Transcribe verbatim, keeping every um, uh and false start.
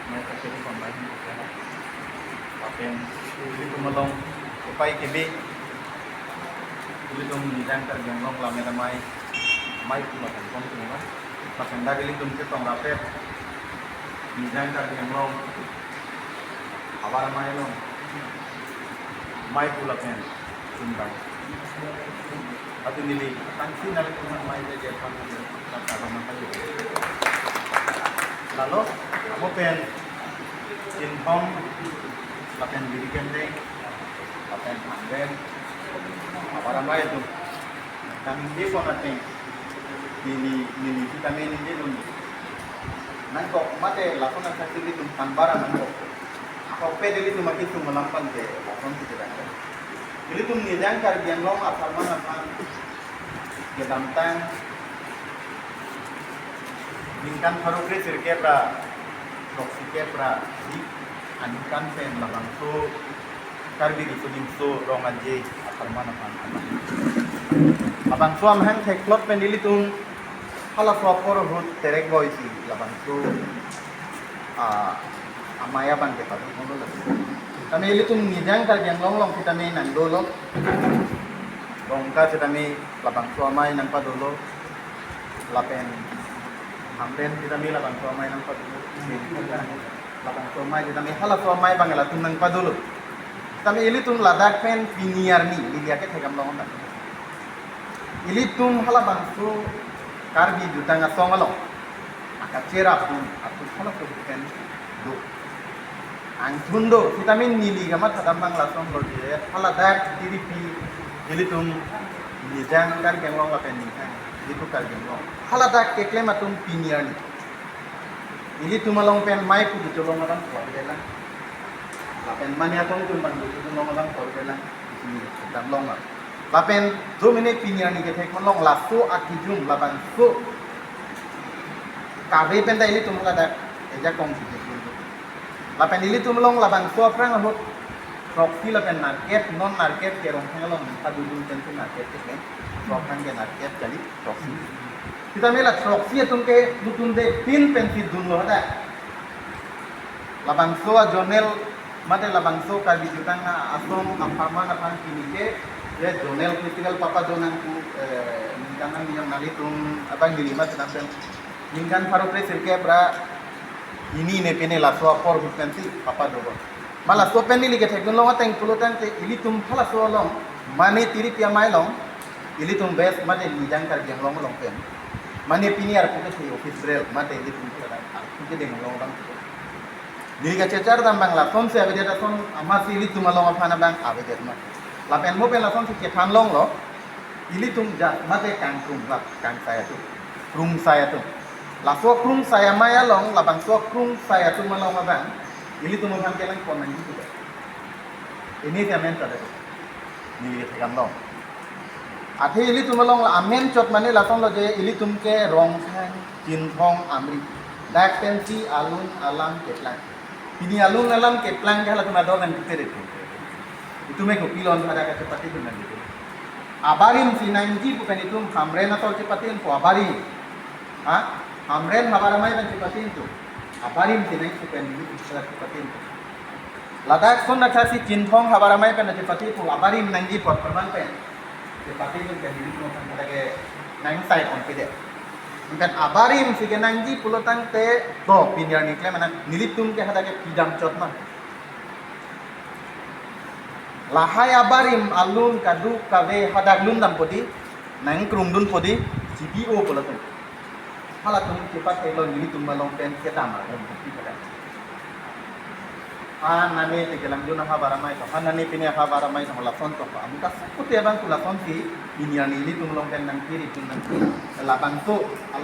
Mai kachiri pon bai hin kachiri. Lapen ilitum along upai kebi, ilitum Nijang Karbi Anglong lammet amei, mai pu lapen pon pu ma. Lapen dak ilitum chetong rapet, Nijang Karbi Anglong havar amei along mai pu lapen chunbang. Atu neli tangsi nelitum amei je je pan je pan ta ta ta. Lalo amo pen Chinthong lapen Birikendeng lapen Hamren havar amei atum kami di pon ateng neli neli kita main di dun. Nangkok mate lason asaksi ilitum tanbara nangkok. Ako pe ilitum akisung malam pan ke lason kita dang. Ilitum Nijang Karbi Anglong apharman aphan kedamtang ningkan pharo kre sirkep ra throksi kep ra di aningkan pen labangso Karbi Riso Nimso Rong Aje apharman aphan. Labangso amahang theklot pen ilitum halaso apor ahut terek boi si labangso, ah, amei abang ke padun holo lagi. Kami ilitum Nijang Karbi Anglong along kita main nang dolo. Rongka kita main labangso amei nangpadolo. Lapen Hamren kita main labangso amei nangpadolo. Labangso amei kita main halaso amei abang latum nangpadolo. Kami ilitum ladak pen pini arni, ili ake thekam long ta. Ilitum halabangso Karbi jutang asong along akacherap dun atum halaso pen do. Angtun do, vitamin neli kamatha dam abang lason lo je, haladak tiripi ilitum Nijang Karbi Anglong lapen Nijang, ilitum Karbi Anglong. Haladak keklem atum pini arni. Ilitum along pen mai pu dutulong abang ko avelang. Lapen mane atong tum abang dutulong abang ko avelang. Isi dam long ma. Lapen do mene pini arni kethek man long laso akijum labangso kave pen ta ilitum ladak eja kong si kejum. Lapen ilitum along labangso aphrang ahut throksi lapen narket, non narket ke Rongkhang along padudun pen si narket ke pen. Rongkhang ke narket kali throksi. Kita main la throksi atum ke nutun de pin pen si dunlo hadak. Labangso a-zonal mate labangso Karbi jutang asong apharman aphan pini ke, ya, zonal festival papa do nang pu, eh, ningkan nang yang nelitum abang neli mat nang pen ningkan pharo kre sirkep ra hini ne pine laso apor ahut pen si papa do. Ma laso pen neli kethek dun long ateng pulo tangte ilitum halaso along mane tiripi amei along ilitum West mate Nijang Karbi Anglong along pen mane pini arpu kethe office bearer mate ilitum arpu kedeng along abang. Neli kachechar dam abang lason si avedet ason amatsi ilitum along aphan abang avedet ma. Lapen mo pen lason si kethan longlo, ilitum jat mate kangkrung lap kangsai atum, krungsai atum. Laso krungsai amei along, labangso krungsai atum along abang ilitum aphan kelang pon nangji pu. Ini si amen chot ave. Neli kethekam long. Athe ilitum along la amen chot mane lason lo je ilitum ke Rongkhang, Chinthong, Amri. Dak pen si alun alam keplang. Pini alun alam keplang ke halatum ador nangkephere tu. Itum ke kopilon pada kachepate tu nangji. Abarim si nangji pu pen itum Hamren asor chepate tu abarim. Ha? Hamren havar amei pen chepate tu. Abarim si nangji pu pen itum chepate tu. Ladak son akhasi Chinthong havar amei pen chepate pu abarim nangji apot apharman pen. Chepate pen pen nelitum aphan lake nangsai pon pide. Pen abarim si kenangji pulo tangte to pini arni klem anak nelitum ke hadak ke pidam chot ma. Lahai abarim alun kaduk kave hadak lun dampo di, nangkrung dunpo di, C B O pulo tum. Halatum chepate lo nelitum along pen kedam alam bukti pada. Ha nane te kelang juna havar amei to. Ha nane pini havar amei to lason to. Amuka sakute abang tu lason si pini arni nelitum along pen nangkiri tum nangkiri. Labangso